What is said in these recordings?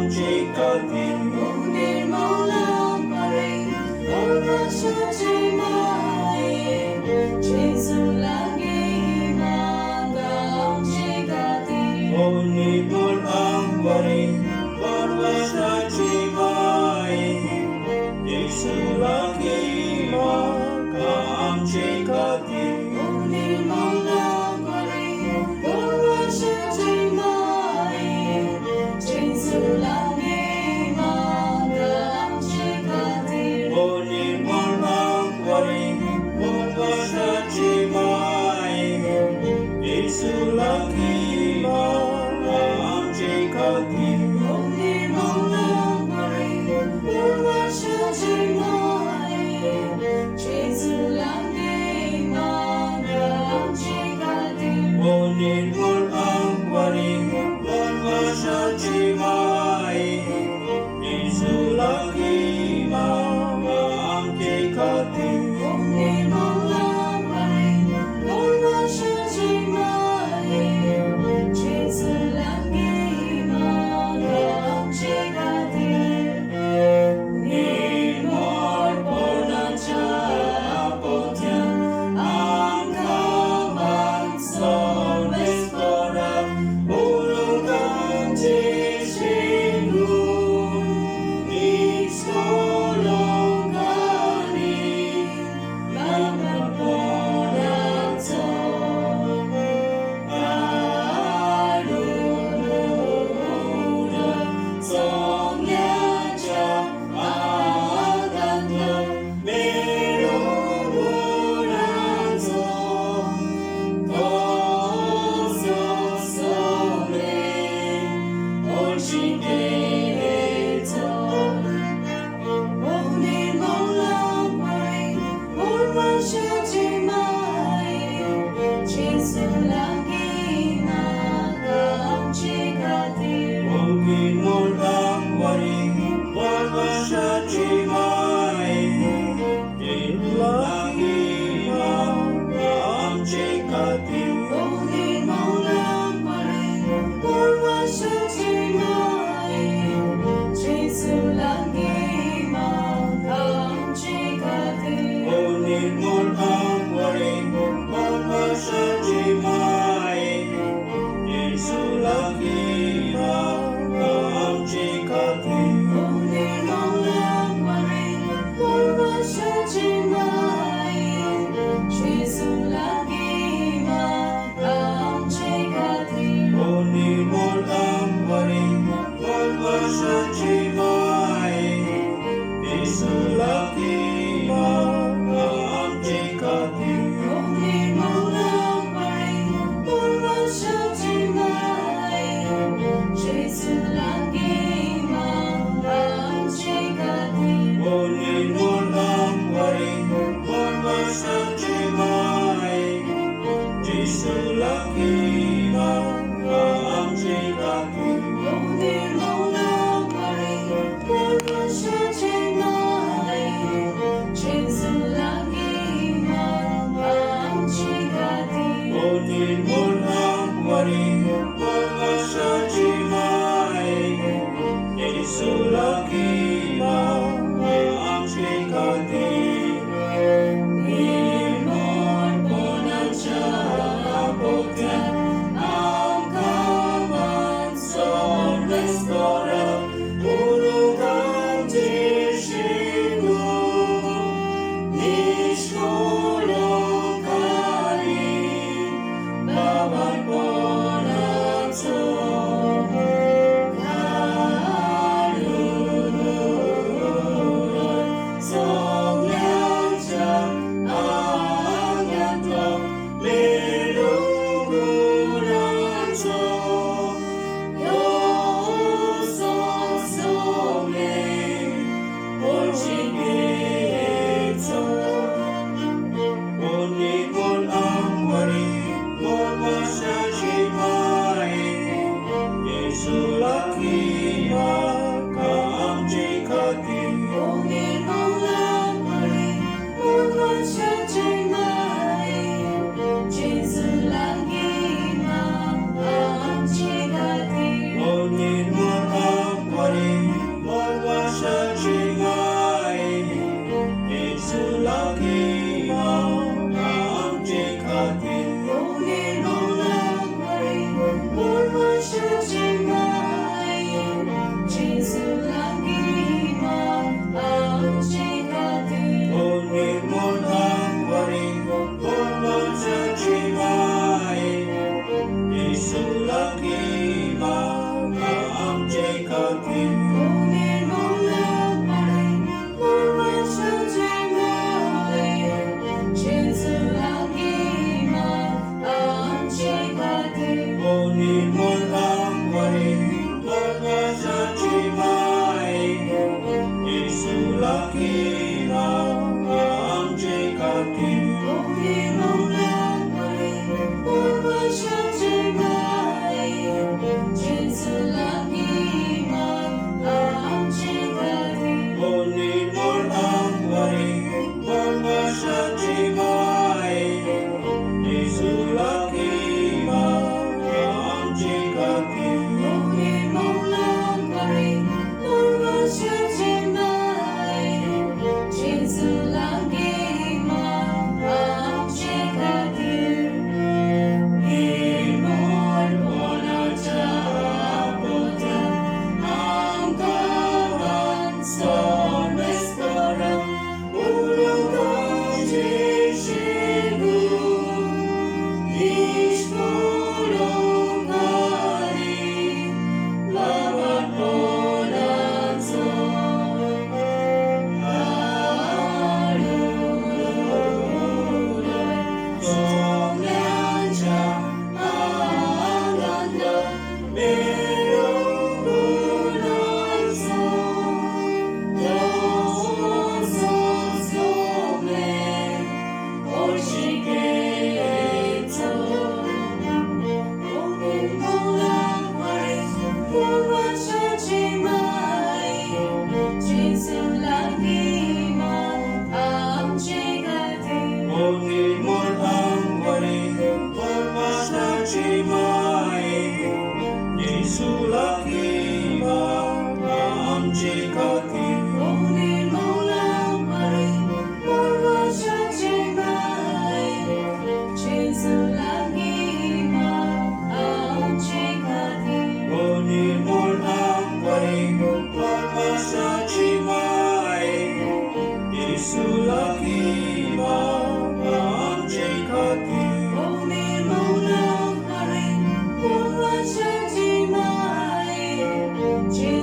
आमचे खातीर. ओ निर्मळ आंकवारी भालवसाची माई, जेजू लागीं माग आमचे खातीर. ओ निर्मळ आंकवारी भालवसाची माई, जेजू लागीं माग आमचे खातीर. ओ निर्मळ आंकवारी भालवसाची माई, जेजू लागीं माग आमचे खातीर. निर्मळपणाच्या पोत्यान आमकां बांद सर्वेस्परा, उरूंक आमचे निश्कलंक आनी बाबापणाचो सगळ्याच्या आगांतलो मेळूं गुणाचो तो सगळे हळशिकेचो. ओ निर्मळ आंकवारी भालवसाची माई, जेजू लागीं माग आमचे खातीर. ओ निर्मळ आंकवारी भालवसाची माई, जेजू लागीं माग आमचे खातीर. ओ निर्मळ आंकवारी भालवसाची माई, जेजू लागीं माग आमचे खातीर. ओ निर्मळ आंकवारी भालवसाची माई, जेजू लागीं माग आमचे खातीर. ओ निर्मळ आंकवारी भालवसाची माई, जेजू लागीं माग आमचे खातीर. निर्मळपणाच्या पोत्यान आमकां बांद सर्वेस्परा, उरूंक आमचे निश्कलंक आनी बाबापणाचो. सगळ्याच्या आगांतलो मेळूं गुणाचो ह्यो सगळे हळशिकेचो. ओ निर्मळ आंकवारी भालवसाची माई, जेजू लागीं माग आमचे खातीर. O निर्मळ आंकवारी भालवसाची माई, जेजू लागीं माग आमचे खातीर. ओ निर्मळ आंकवारी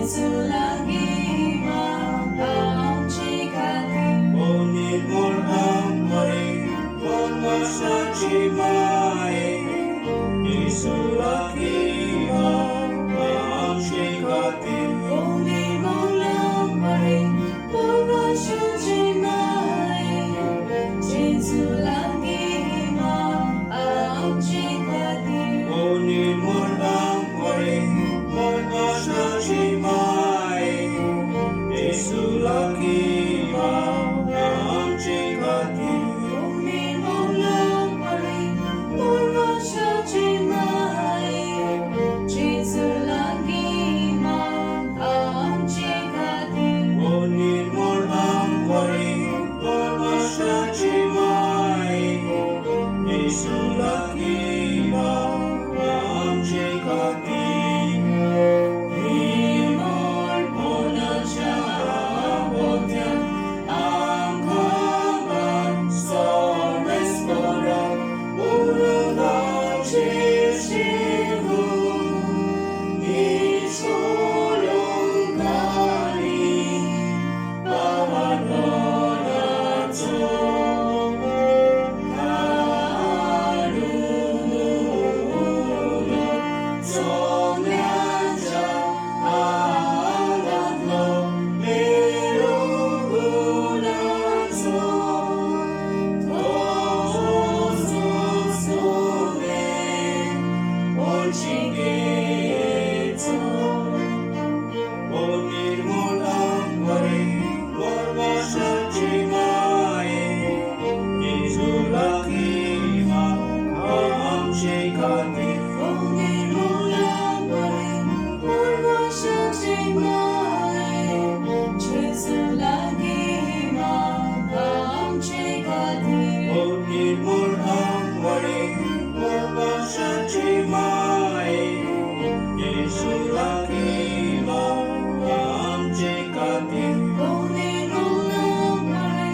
जेजू लागीं आमचे खातीर. ओ निर्मळ आंवरे मोनवासाची माये, जेजू लागीं आमचे खातीर. ओ निर्मळ आंवरे मोनवासाची माये, जेजू लागीं आमचे खातीर. ओ निर्मळ आंवरे मोनवासाची माये, जेजू लागीं आमचे खातीर. ओ निर्मळ आंवरे मोनवासाची माये, जेजू लागीं आमचे खातीर. ओ निर्मळ आंवरे मोनवासाची माये, जेजू लागीं आमचे खातीर. निर्मळपणाच्या पोत्यान आमकां सर्वेस्परा उर्गाचे शिरूं निसोलंकारी पावनाचो काडून सोन्याच्या आंगांतलो मेरुगुणाचो सोने ओचिंगेचो. ओ निर्मळ आंवरे मोरवासाची माये, जेजू लागीं आमचे खातीर. ओ निर्मळ आंवरे मोरवासाची माये, जेजू लागीं आमचे खातीर. ओ निर्मळ आंवरे मोरवासाची माये, जेजू लागीं आमचे खातीर. ओ निर्मळ आंवरे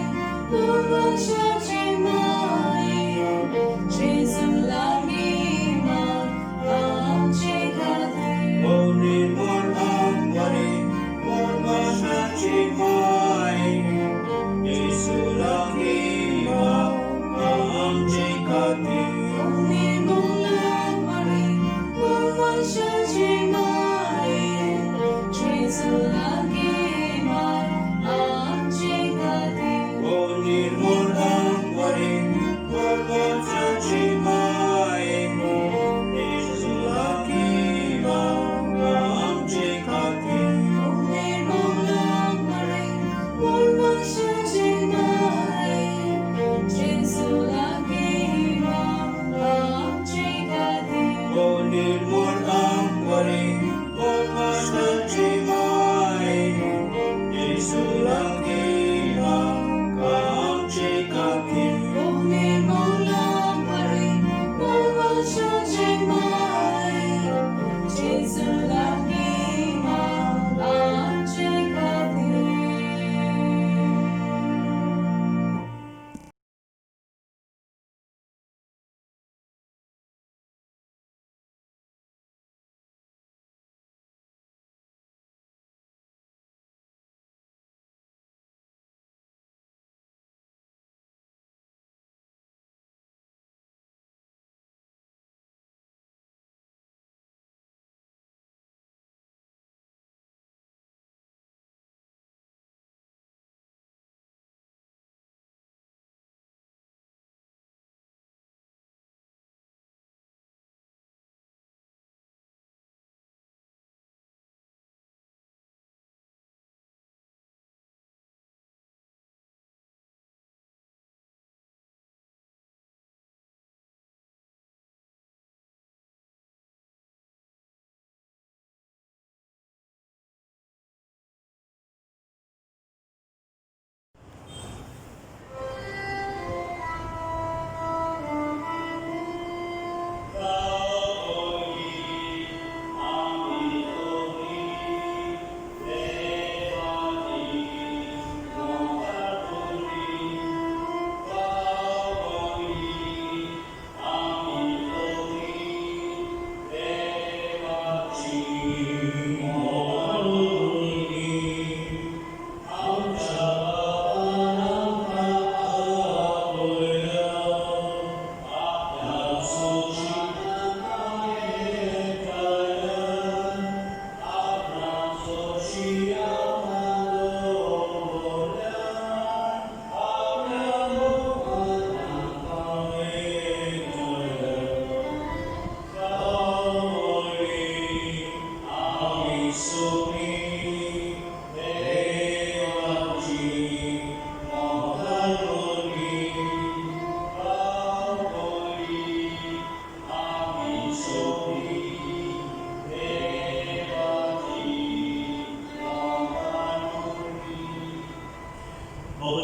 मोरवासाची माये, जेजू लागीं आमचे खातीर. ओ निर्मळ आंवरे मोरवासाची माये, जेजू लागीं आमचे खातीर. ओ निर्मळ आंवरे मोरवासाची माये, जेजू लागीं आमचे खातीर. ओ निर्मळ आंवरे मोरवासाची माये, जेजू लागीं आमचे खातीर. ओ निर्मळ आंवरे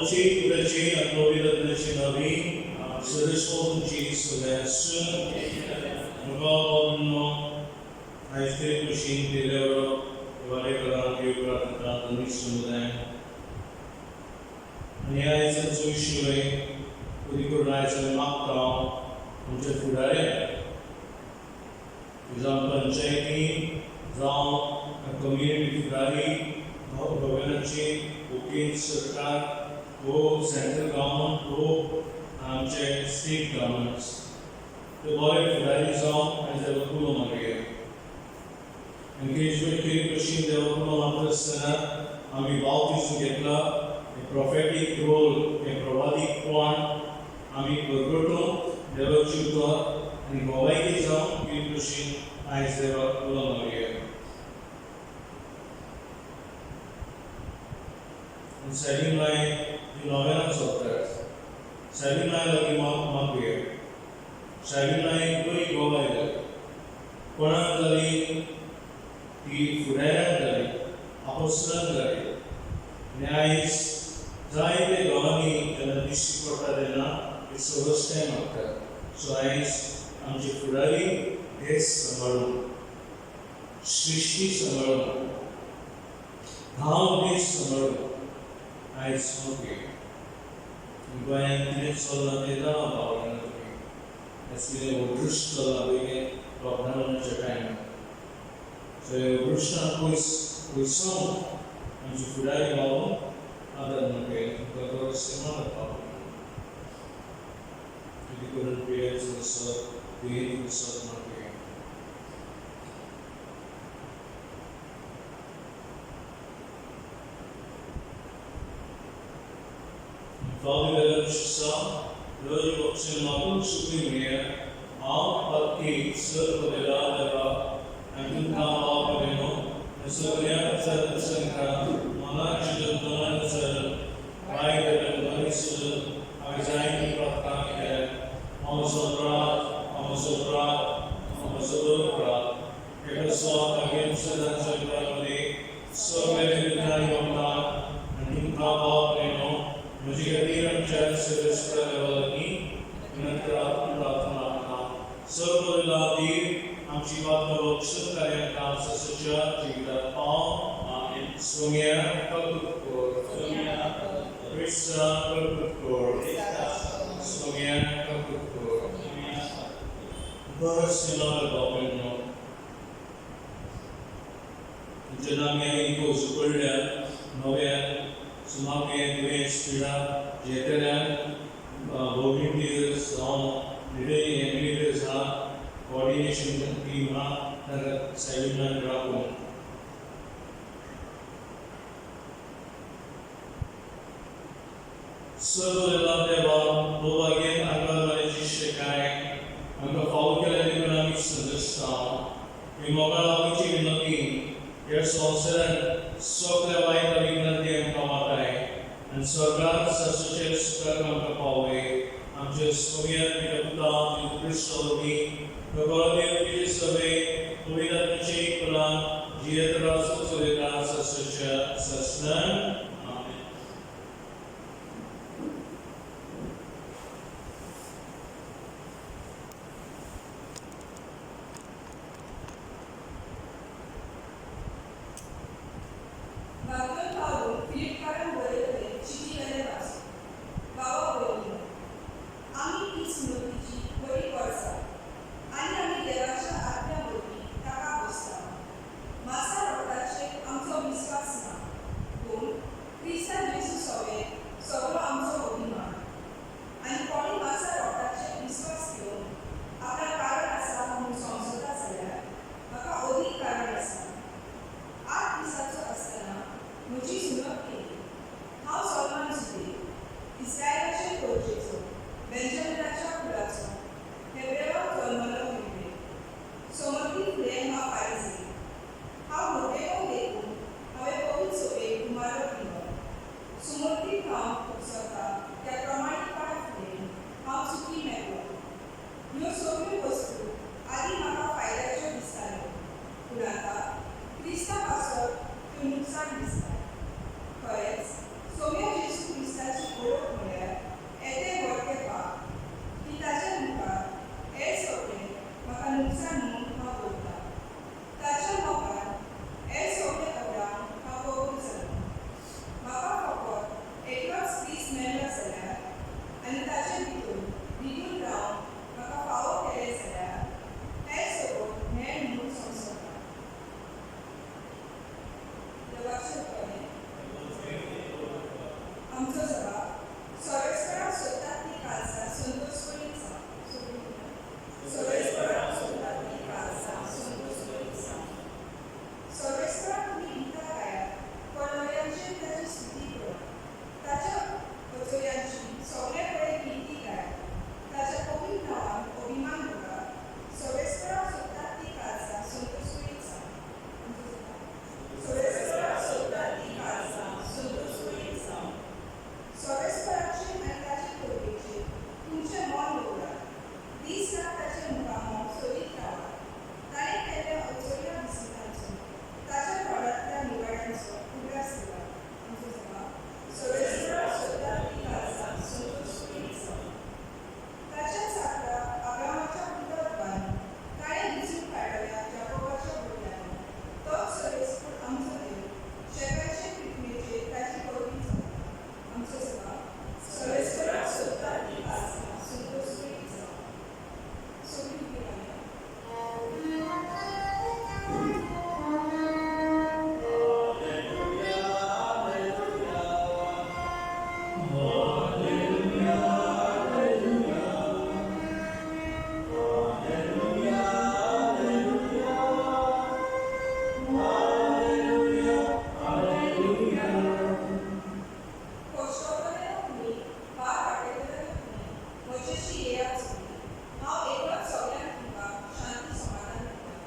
Отче, и Отче, нови, पंचायती जावं कम्युनिटी फुडारी गव्हर्नमेंटची वकील सरकार हो सेंट्रल गव्हर्नमेंट हो आमचे स्टेट गव्हर्नमेंट्स ते बरे फुडारी जावं आनी देवा कुलो मागया एंगेजमेंट केली कशी देवा कुलो मागता आसतना आमी बावतिज्म घेतला हें प्रोफेटीक रोल हें प्रवादीकपण आमी परगटून देवाची उतर आनी गोवायकी जावं केली कशी आयज देवाक कुलो मागया. सेलिंग लायन ही नोवेनां चलतात. सेलिंग लायन लागीं मागया. सेलिंग लायन बरी गोवाय जाली कोणाक जाली ती फुडाऱ्यांक जाली आपोसलांक जाली आनी आयज जायते गांवांनी जेन्ना दिश्टी पडटा तेन्ना ती सवस्ताय मागतात. सो आयज आमचे फुडारी देश सांबाळून सृश्टी सांबाळून गांव देश सांबाळून आयज मागया. गोंयांत कितें चल्लां तें जाणा पावना तुमी आयज कितें अदृश्ट चल्लां पळय लॉकडावनाच्या टायमार. सो अदृश्टान पयस पयसावन आमची फुडारी पावून आदार मागया तुमकां गरज मागत पावना कितें करून प्रियाचो सर देव सर मागया. क्रिस्ता पासत त्यो नुकसान दिसता. खरेंच सोम्या जेजू क्रिस्ताची देवाचें उतर हें. आमचो जबाब सर्वेस्पराक सोदतात तीं काळजां संतोशभरीत जावं. सर्वेस्पराक सोदतात तीं काळजां संतोशभरीत जावं. सर्वेस्पराक तुमी गितां गायात, परमऱ्यांचेर ताची स्तुती करात. ताच्या अचर्यांची सगळे कडेन किर्ती गायात. ताच्या पवित्र नांवान अभिमान दवरात. सर्वेस्पराक सोदतात तीं काळजां संतोशभरीत जावं. आमचो जबाब सर्वेस्पराक सोदतात तीं काळजां संतोशभरीत जावं. सर्वेस्पराचेर आनी ताचे कृपेचेर तुमचें मन दवरात. दीस रात ताचें मुखामळ सोदीत रावात. ताणें केल्ल्या अचर्या विस्मितांचो, ताच्या तोंडांतल्या निवाड्यांचो उगडास दवरात. आमचो जबाब सर्वेस्पराक सोदतात तीं काळजां संतोशभरीत जावं. ताच्या चाकरा अब्रामाच्या पुतांनी, ताणें विंचून काडलेल्या जाकोबाच्या भुरग्यांनी, तोच सर्वेस्पर आमचो देव, शेकाचे पृथ्वेचेर ताची परबी चलता. आमचो जबाब सर्वेस्पराक सोदतात तीं काळजां संतोशभरीत जावं. सगळीं उबीं रावया. कश्टोतले तुमी, भार वाडयतले तुमी, म्हजेशी येयात सगळीं. हांव एकलोच सगळ्यांक तुमकां शांती समाधान दितां.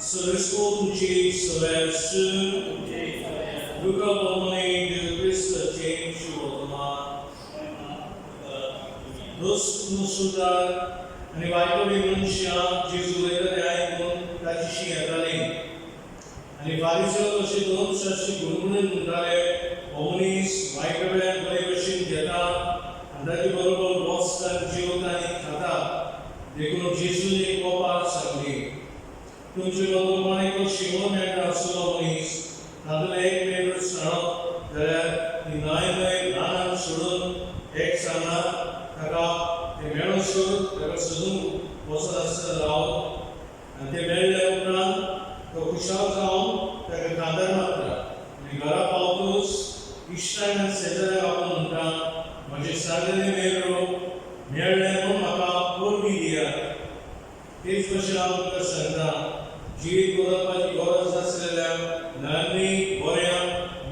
सर्वेस्पर तुमची सगळ्या Luca Bomani, Gesù Cristo, James, वर्तमान दोस्त मुसुदार आनी बायकोली मनशां जेजू उलयता तें आयकून ताचीशी येतालीं आनी फारीसो अशे दोन सारशी गुणगुणून म्हणटाले, हो मनीस वायटवेल्यान बरे भशेन घेता आनी ताचे बरोबर बसता आनी जेवता आनी खाता. देखून जेजून एक ओपार सांगली, तुमचे बरोबर कोण एकलो शिंवो मेळटा आसलो मनीस तातूंतलें एक मेंढर सांगत जाल्यार ती न्हंय न्हंय रानांत सोडून एक सांगना ताका ते मेळसर ताका सोदूंक वचत आसतना रावत आनी ते मेळ्ळ्या उपरांत तो खुशाल जावन ताका खांदार मारता आनी घरा पावतूच इश्टांक आनी शेजाऱ्यांक आपोवन म्हणटा, म्हजें सारलेलें मेंढरू मेळ्ळें म्हूण म्हाका परबीं दियात. तेच भशेन हांव तुमकां सांगता, जिवीत बदलपाची गरज आसलेल्या न्हंयांनी बऱ्या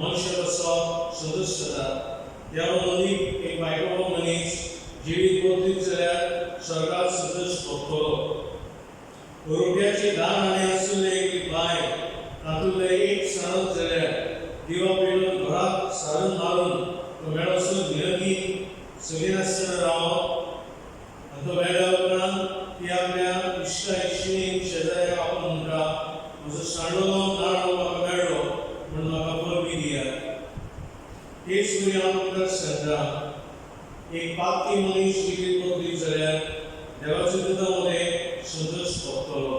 मनशा कसो संतोश जाता. त्या मदीं एक बायको मनीस जिवीत बदलीत जाल्यार सरकार संतोश भोगतलो. रुपयाची 10 नाणी आशिल्ले एक बायल तातूंतलें एक सांगत जाल्यार दिवा पेटोवन घराक सारून मारून तो मेळसर विनंती सगिनासतना रावप आनी तो मेळ्ळ्या उपरांत ती आपल्या इश्टा इश्टिणीक शेजाऱ्याक आपोवन म्हणटा, म्हजो सांडलेलो नाणो म्हाका मेळ्ळो म्हूण म्हाका परबीं दियात. तेच वरी हांव तुमकां सांगता, एक पापी मनीस जिवीत बदलीत जाल्यार देवाच्या दुता मदें संतोश भोगतलो.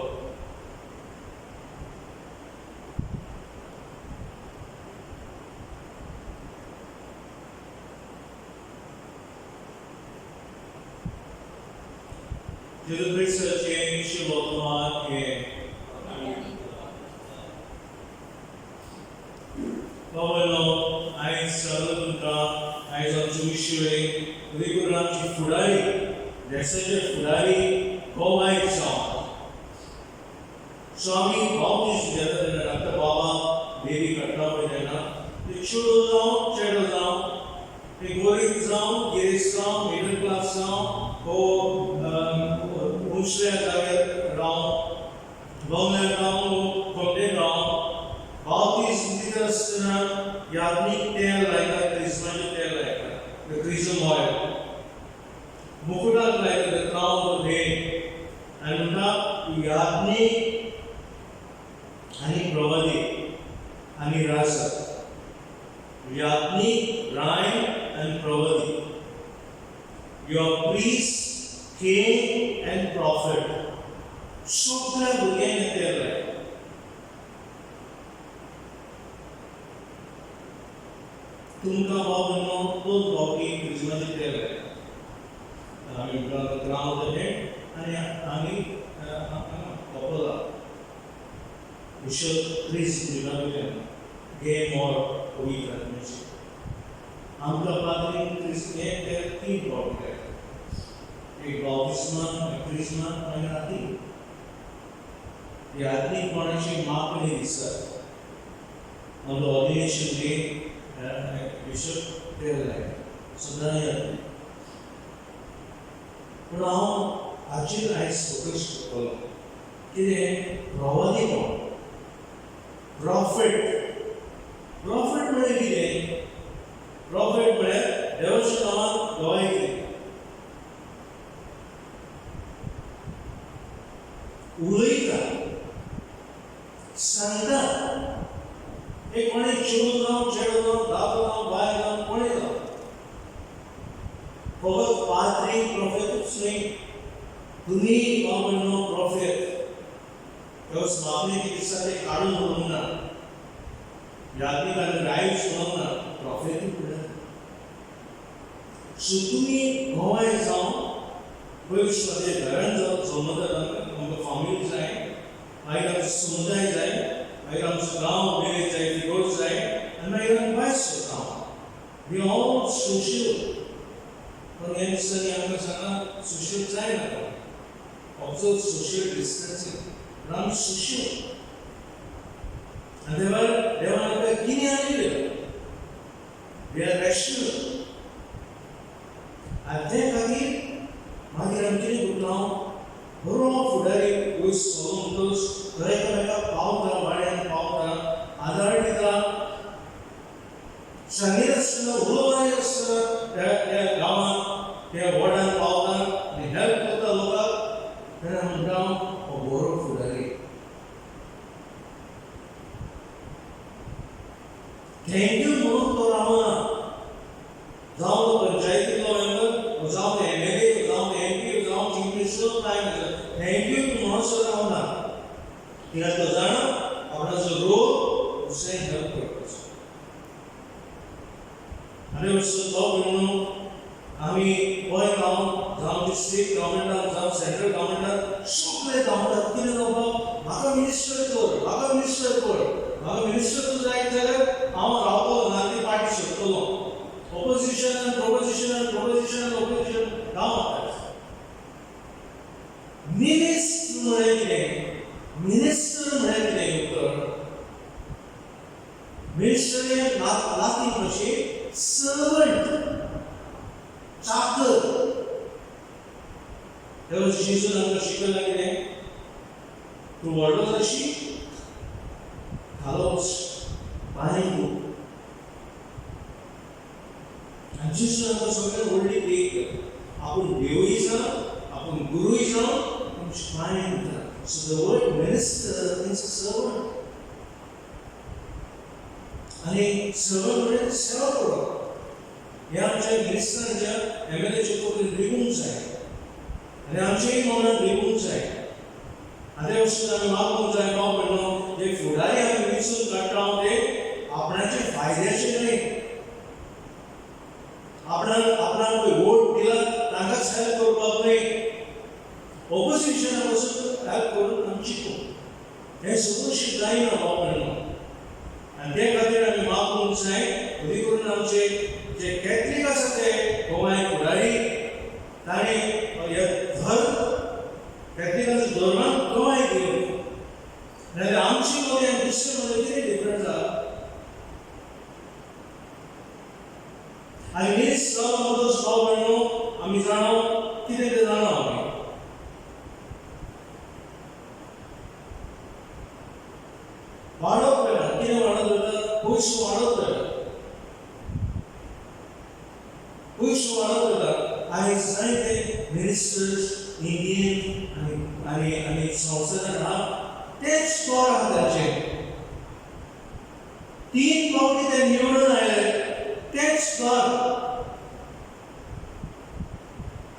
जेजू क्रिस्ताचें शुभ वर्तमान हें. बाबांनो, आयज सांगलो तुमकां, आयज आमचो विशय रिगूर आमची फुडारी, देशाचे फुडारी गोवायत जावन. सो आमी बावतीस घेता तेन्ना डॉक्टर बाबा बेबी काडटा पळय तेन्ना ते चेडो जावं चेडो जावं, ते गोरीब जावं गिरेस्त जावं, मिडल क्लास जावं वो उंचल्या जाग्यार रावं, बंगल्यार रावं वो कोंडेन रावं, बावतीस दिता आसतना यादनीक तेल लायता, क्रिस्माचें तेल लायता, the chrism oil, मुकुटाक लायता, the crown of head, आनी म्हणटा यादनीक आनी प्रवादी आनी राजा. यादनीक, राय आनी प्रवादी. Your priest, king and prophet. सगळ्या भुरग्यांक तेल लायता. तुमकां बाबा दोन फावटी क्रिजमाचें तेल लायता. आमी ग्रावंड हेड आनी आमी कपला बिशप क्रिज वयल्यान गेम ऑर पवित्र आत्म्याचें. आमकां पाद्रीन क्रिज हें तेल तीन फावटी लायता. एक बाप्तिस्मा, क्रिज्मा आनी आत्मीक. ही आत्मीकपणाची मागणी दिसता. On the ordination day, bishop तेल लायता सदां याद. पूण हांव हाचेर आयज फोकस करतलो. कितें प्रवादीपण, प्रॉफेट. प्रॉफेट म्हळ्यार कितें? प्रॉफेट म्हळ्यार देवाच्या नांवान गवाय कितें उलयता, सांगता. एक कोणी चेडूं जावं, चेडो जावं, दादलो जावं, बायल जावं, कोणी जावं, फकत पाद्री प्रोफेतूच न्ही, तुमी बाबा प्रोफेत. मागणी कितें दिसता तें काडून उडोवंक ना, याज्ञिकान रायट उडोवंक ना, प्रोफेतूच म्हणल्यार. सो तुमी गोंय जावं पयस घरान जावं, जल्मतात आमकां फामिली जाय, मागीर आमचो समुदाय जाय, मागीर आमचो गांव, विलेज जाय, फिगोर्ज जाय, आनी मागीर आमी भायर सरता. We all social. पण ह्या दिसांनी आमकां सांगलां सोशल जायना, ऑब्जर्व सोशल डिस्टन्सिंग. पण आमी सोशल. आनी देवान देवान आमकां गिन्यान दिलें. We are rational. आनी ते खातीर मागीर आमी कितें करता? बरो फुडारी वयर सरलो म्हणटकच तो एकामेकाक पावता, वाड्यान पावता, आदार दिता, सांगिनासतना, उलोवनासतना त्या त्या गांवांत, त्या वॉर्डान पावता आनी हेल्प करता लोकांक. तेन्ना म्हणटा हो बरो फुडारी. Thank you म्हणून तो रावना. जावं तो पंचायतीचो मेंबर, जावं तो एमएलए, जावं तो एमपी, जावं chief minister, prime minister, thank you म्हणसर रावना. कित्याक तो जाणा आपणाचो रोल दुसऱ्यांक हेल्प करपाचो. आनी तो म्हणून आमी गोंय गांव जावं स्टेट गव्हर्मेंटान जावं सेंट्रल गव्हर्मेंटान सगळे धांवतात. कितें जावपाक? म्हाका मिनिस्टर कर, म्हाका मिनिस्टर कर, म्हाका मिनिस्टर तूं जायत जाल्यार हांव रावतलो ना, ती पार्टी सोदतलो. ऑपोजिशन आनी प्रोपोजिशन आनी प्रोपोजिशन आनी ऑपोजिशन धांवतात. मिनिस्टर म्हळ्यार कितें? मिनिस्टर म्हळ्यार कितें उतर? मिनिस्टर हें लातीन भाशेंत सर्वंट, चाकर. तेव्हा जेजून आमकां शिकयलां कितें? तूं व्हडलो जाशी, खालो पांय धू. आनी जेजून आमकां सगळ्यात व्हडली देख दिली. आपूण देवूय जावं, आपूण गुरूय जावं, आमचे पांय धुता. So the word minister means servant. आनी सर्वंट म्हणजे सेवा करप. हे आमच्या मिनिस्टरांच्या, एमएलएच्या तकलेंत रिगूंक जाय आनी आमच्याय मनांत रिगूंक जाय. आनी ते वस्तून आमी मागूंक जाय, भाव भयणो, जे फुडारी आमी वेंचून काडटा ते आपणाचे फायद्याचे न्हय. आपणाक आपणाक पळय वोट दिला तांकांच हेल्प करपाक न्हय, ऑपोजिशना पासून हेल्प करून आमी चिंतूं. हें सगळें जायना, भाव भयणो. आनी ते खातीर आमी मागूंक जाय, अदी करून आमचे जे कॅथलीक आसा ते गोंय फुडारी, तांणी हे धर्म, कॅथलिकांचो धर्मान गोंय दिवन, नाजाल्यार आमची मदीं आनी दुसरे मदीं कितें डिफरंस आसा? आनी मिनिस्टर जालो म्हणटकच, भाव भयणो, आमी जाणा कितें तें जाणा आमी. वाडत वयता. कितें वाडत वयता? पयसो वाडत वयता, पयसो वाडत वयता. आनी जायते मिनिस्टर्स इंडियन आनी आनी आनी संवसारान आहा तेच स्कोर आहा तांचे. तीन फावटी ते निवडून आयले, तेच स्कोर,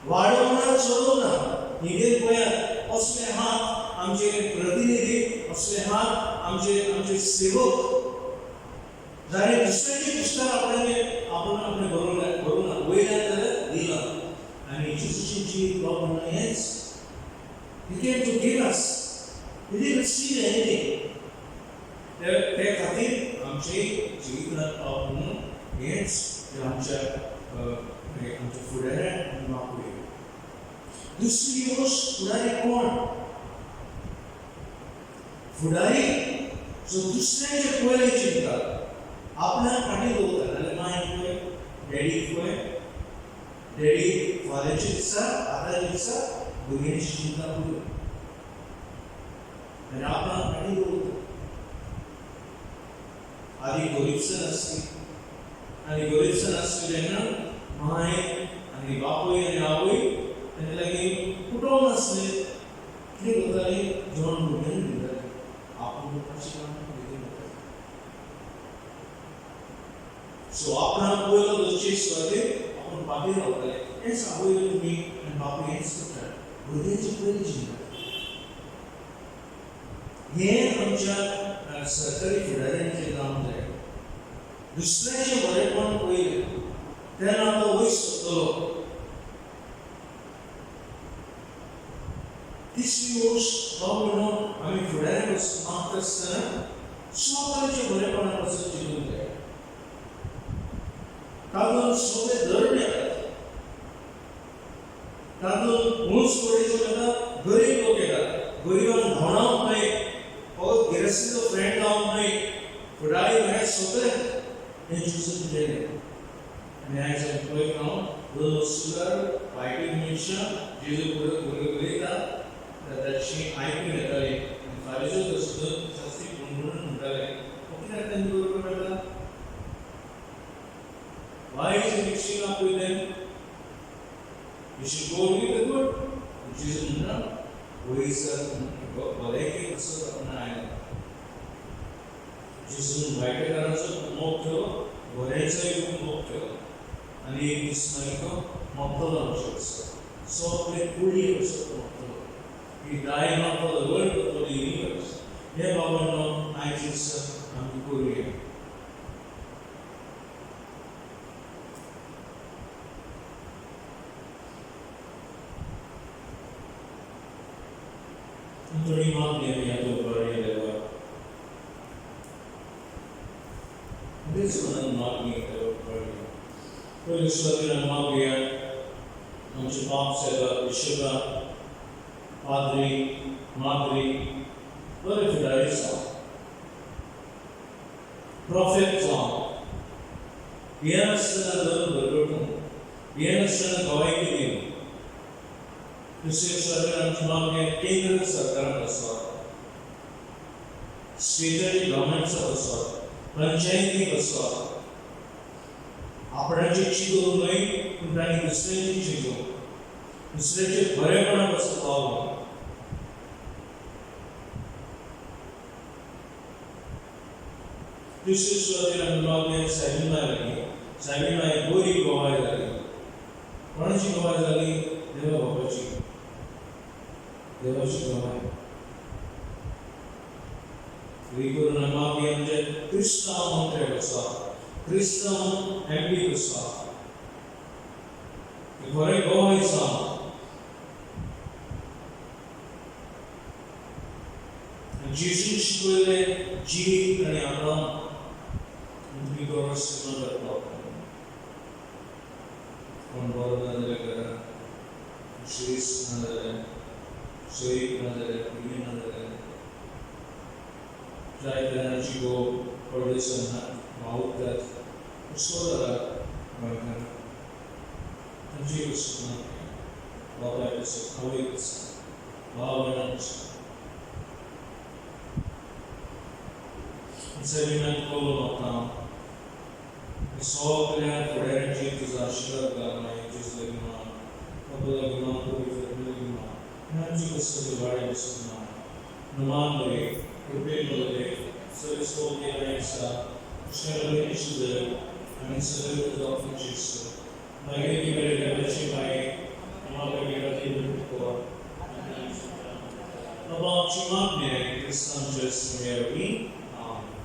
वाडोवंक ना, चलोवंक ना. इंडियन पळयात, असले हात. आमचे प्रतिनिधी असले आहात, आमचे आमचे सेवक जाणे दुसऱ्याचे पुस्तक आपल्याने आपण आपणे बरोवंक बरोवंक ना, वयल्यान जाल्यार दिलां. आनी जेजूचें जिवीत बाबा हेंच. He came to give us. He didn't steal anything. ते ते खातीर आमचे जिवितांत पावप म्हणून हेंच आमच्या आमच्या फुडाऱ्यांक आमी मागुया. दुसरी गोश्ट, फुडारी कोण? फुडारी जो दुसऱ्यांचे पयले चिंतता, आपल्याक फाटीं दवरता. नाल्यार मांय पळय, डॅडीक पळय, डॅडी फाल्यांचे दिसा, आतांच्या दिसा भुरग्यांची चिंता पुरो आनी आपणाक फाटीं दवरता. आदी गरीबसन आसली आनी गरीबसन आसली तेन्ना मांय आनी बापूय आनी आवय तेंचे लागीं कुटुंब नासलें. कितें करतालीं? जेवण भुरग्यांक दितालीं, आपूण उपाशी रावन भुरगीं वतालीं. सो आपणाक पयलो दसचे सुवातेर आपूण फाटीं रावताले. हेंच आवय तुमी आनी बापूय हेंच करतात, भुरग्यांचे पयलीं चिंता. हें आमच्या सरकारी फुडाऱ्यांचें जावंक जाय. दुसऱ्याचें बरेपण पयलें, तेन्ना तो वयर सरतलो. तिसरी गोश्ट, भाव भयणो, आमी फुडाऱ्या मागता आसतना स्वताचें बरेपणा पासून चिंतूंक जाय. तातूंत सगळे धर्म येतात, तातूंत ऊंच पडीचो येता, गरीब लोक येतात. गरिबांक धांवडावंक न्हय, फकत गिरेस्तीचो फ्रेंड जावंक न्हय. फुडारी म्हळ्यार सगळे. हें जेजून केलें. आनी आयज आमी पळयत हांव दोन वस्तुदार वायटी मनशां जेजू फुडें उलयता ताची आयकून येताली आनी फारीजो शास्त्री म्हणून म्हणटाले, कित्याक तांचे बरोबर मेळटा? Why is he mixing up with them? You should go with the good. Jesus म्हणटा, वयसर भलायकी कसो आपण आयला. जेजून वायटकारांचो मोग केलो, बऱ्यांचोय मोग केलो आनी एक दीस मागीर तो मरतलो आमचे पासत, सगळे कुडी पासत तो मरतलो. He died not for the world but for the universe. हे बाबांनो, आयज दिसा आमी करुया. थोडी मागणी आमी आतां उबारया देवाक. तेच मनान मागणी देवाक उबारया. पयले सुवातेर आमी मागया आमचे पाप सेवा, बिशपा, पाद्री, माद्री, बरे फुडारी जावं, प्रॉफेट जावं, भियेनासतना धर्म बरगटूं, भियेनासतना गवायकी दिवं. दुसरे सुवातेर आमची मागणी केंद्र सरकारान आसा, स्टेटाची गव्हर्मेंट्साक आसा, पंचायतीक आसा. आपणाचें चिंतून न्हय, पूण तांणी दुसऱ्यांचें चिंतून, दुसऱ्याचे बरेपणा पासून पावूं. दुसरे सुवातेर आमी मागणी सायबीण माय लागली. सायबीण माय बरी गवाय जाली. कोणाची गवाय जाली? देवा बापाची, देवाची गवाय. करून आमी मागया आमचे क्रिस्तांव मंत्र्याक आसा, क्रिस्तांव एमपीक आसा, बरें गवाय जावं. जेजून शिकयलें जिवीत आनी आपणावन तुमी बरो सिनेमा करपाक. कोण बरो ना जाल्यार घरान श्रेस ना जाल्यार, सोयीक ना जाल्यार, भुरगीं ना जाल्यार, जायते जाणांची घोव परदेसान वावुरतात, हुस्को जाला गोंयकारांक. तांची कसो ना, बापाय कसो, आवय कसो, भाव भयणां कसो. सायबिणाक कबूल मागता हांव सगळ्या फुडाऱ्यांची तुजो आशिर्वाद घाल. मागीर जेजू लागीं मान, बाबा लागीं मान, पवित्र लागीं मान, आनी आमची कसली वाड्या बसून मान नुमान बरे कृपेन बरे सगळे सोबी आसा आनी सगळे तुजो जेजू मागीर ती बरे देवाची मागीर. बाबा आमची मागणी क्रिस्तांचे सुमेरवी. आमेन.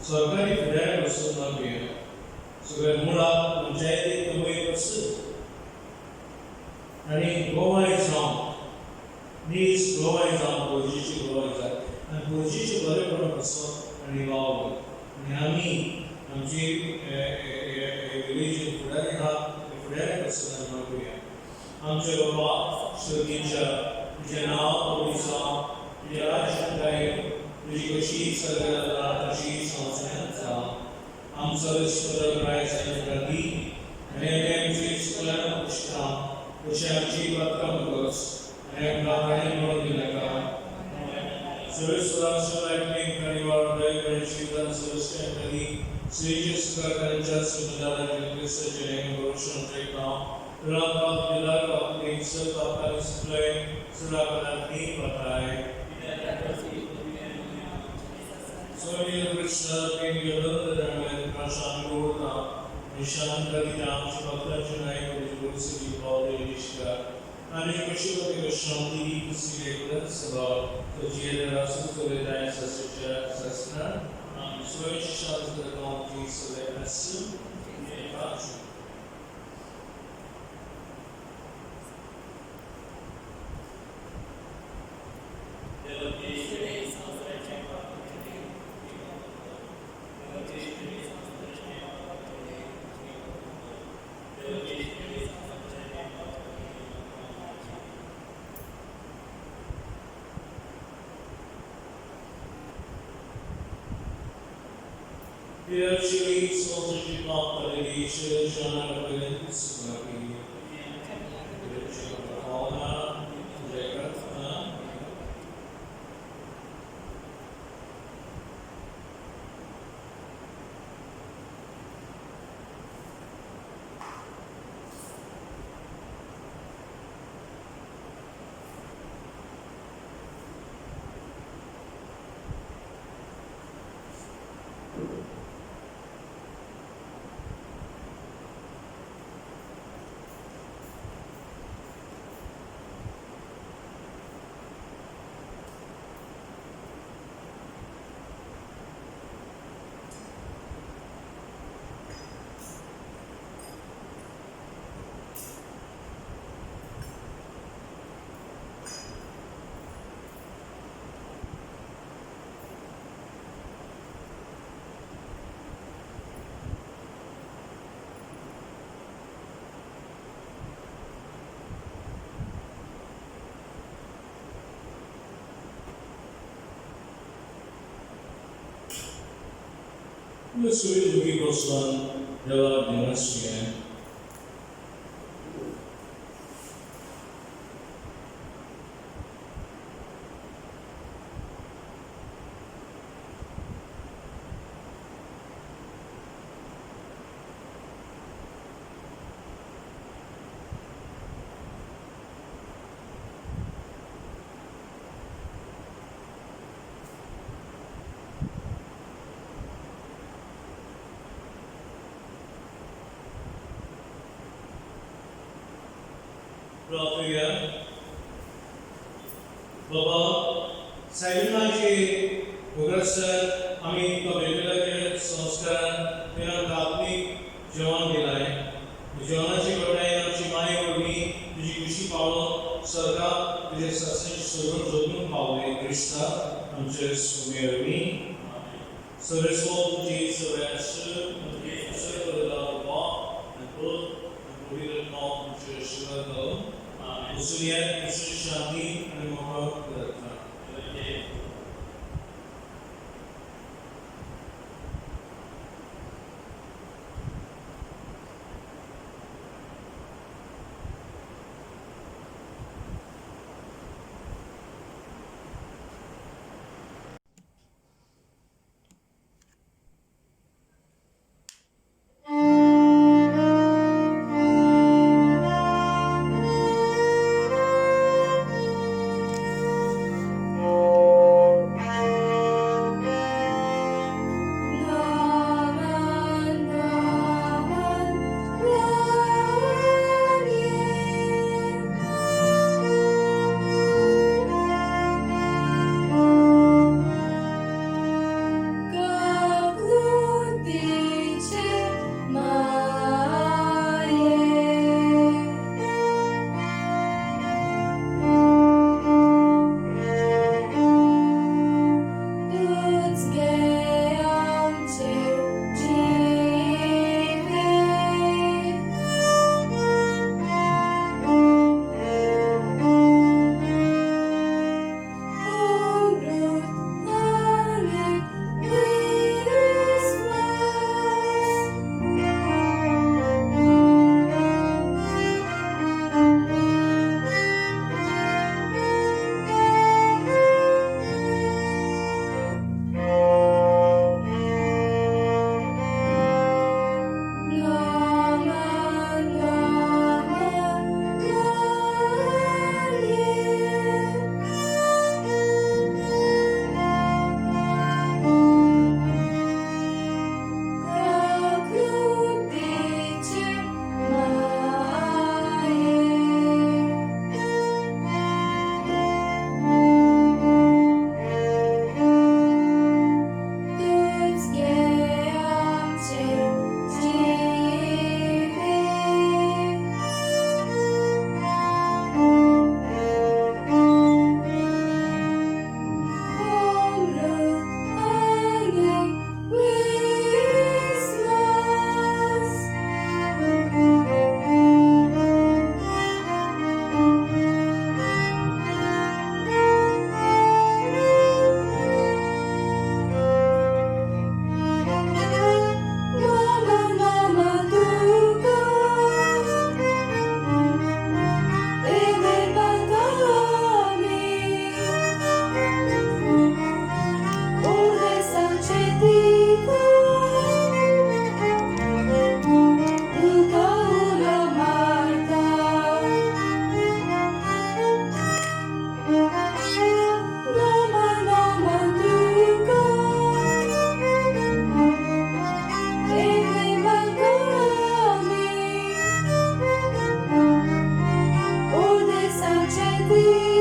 सरकारी फुडाऱ्या बसून मागूया सगळ्या मुळाक पंचायतीक वयर आसता आनी गोवाय जावं नीज गोवाय जावं गरजेची गोवाय जाय आनी गरजेचें बरेपण आसप आनी वावर आनी आमी आमची विलेजीन फुडारी आहा ते फुडाऱ्या बसून आमी मागूया. आमचे बाबा सर्गीच्या तुजें नांव पवित्र जावं, तुजें राज्य जाय, तुजी कशी सगळ्या जाता तशी संवसारांत जावं. आमचो दी आनी आमी आमची चुकल्यान पुश्टा तशी आमची बातकाम गरज आनी आमकां हाणें म्हणून दिनाका. बाबा सायबिनाचे उगडसर आमी तो वेगवेगळ्या संस्कारान तेणें आत्मीक जेवण दिलाय. जेवणाची घटाय आमची माये वरवीं तुजी खुशी पावलो सरकार तुजे सासणेची सगळं जगून पावले क्रिस्ता आमचे सुमे वरवीं. सर्वेस्वर तुजी सगळ्या शांती आनी मोगाक करता. खातीर.